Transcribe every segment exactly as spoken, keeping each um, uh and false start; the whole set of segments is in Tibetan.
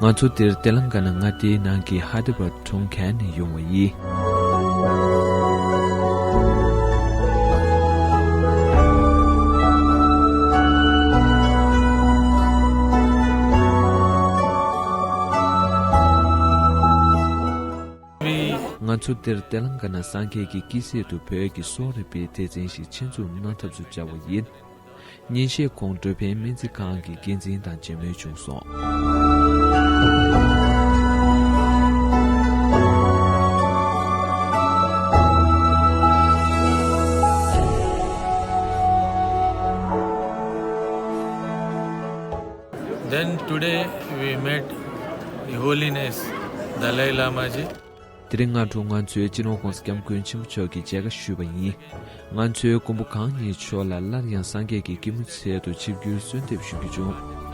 ང་ཚོ་འདིར་ཏེ་ལང་ཀ་ན་མངའ་སྡེའི་ནང་གི་ཧའི་ད་ར་བཱད་གྲོང་ཁྱེར་ནས་ཡོང་བ་ཡིན། ང་ཚོ་འདིར་ཏེ་ལང་ཀ་ན་སངས་རྒྱས་ཀྱི་དཀྱིལ་ཟེར་དུ་བོད་ཀྱི་སོག་རིམ་པའི་སྡེ་ཚན་ཞིག་ཆེད་འཛུགས་གནང་ཐབས་སུ་བཅར་བ་ཡིན། ཉིན་ཤས་གོང་འགྲོ་ཕན་སྨན་རྩིས་ཁང་གི་འགན་འཛིན་དང་མཇལ་མོལ་བྱུང་སོང་། Then today we met His Holiness Dalai Lama ji. དེ་རིང་སྔ་དྲོ་ང་ཚོས་སྤྱི་ནོར་༸གོང་ས་༸སྐྱབས་མགོན་ཆེན་པོ་མཆོག་གི་མཇལ་ཁ་ཞུས་པ་ཡིན། ང་ཚོས་མགོན་པོ་གང་ཉིད་མཆོག་ལ་སླར་ཡང་སངས་རྒྱས་ཀྱི་སྐྱིལ་མོ་མཛད་དུ་ཆིབས་བསྒྱུར་གསོལ་འདེབས་ཞུ་རྒྱུ་བྱུང་།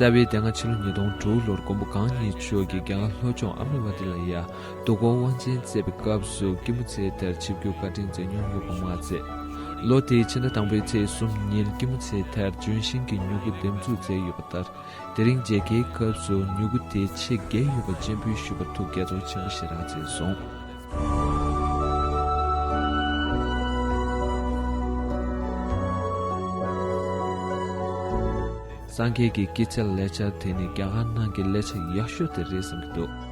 རྩ་བའི་དེ་སྔ་ཕྱི་ལོ་ཉིས་སྟོང་དྲུག་ལོར་མགོན་པོ་གང་ཉིད་མཆོག་གིས་རྒྱ་གར་ལྷོ་ཕྱོགས་ཨ་མ་ར་ཝ་ཏི་ལ་ཡ་དུས་འཁོར་དབང་ཆེན་བསྩལ་བའི་སྐབས་སུ་སྐྱིལ་མོ་མཛད་དེར་ཆིབས་བསྒྱུར་བཀའ་དྲིན་མཛད་མྱོང་ཡོད་པ་མ་ཚད། ལོ་དེའི་ཕྱི་ཟླ་དང་པོའི་ཚེས་གསུམ་ཉིན་སྐྱིལ་མོ་མཛད་དེར་ལྗོན་ཤིང་གི་མྱུ་གུ་འདེབས་འཛུགས་མཛད་ཡོད་པ་ལྟར། དེ་རིང་མཇལ་ཁའི་སྐབས་སུ་མྱུ་གུ་དེ་ཆེས་རྒྱས་ཡོད་པ་སྤྱན་འབུལ་ཞུས་པར་ཐུགས་དགྱེས་ཚོར་ཆེན་པོ་ཞེ་དྲག་མཛད་སོང་། སངས་རྒྱས་ཀྱི་སྐྱེད་ཚལ་ལས་འཆར་དེ་ནི་རྒྱ་གར་ནང་གི་ལས་འཆར་ཡག་ཤོས་དེ་རེད་བསམ་གྱི་འདུག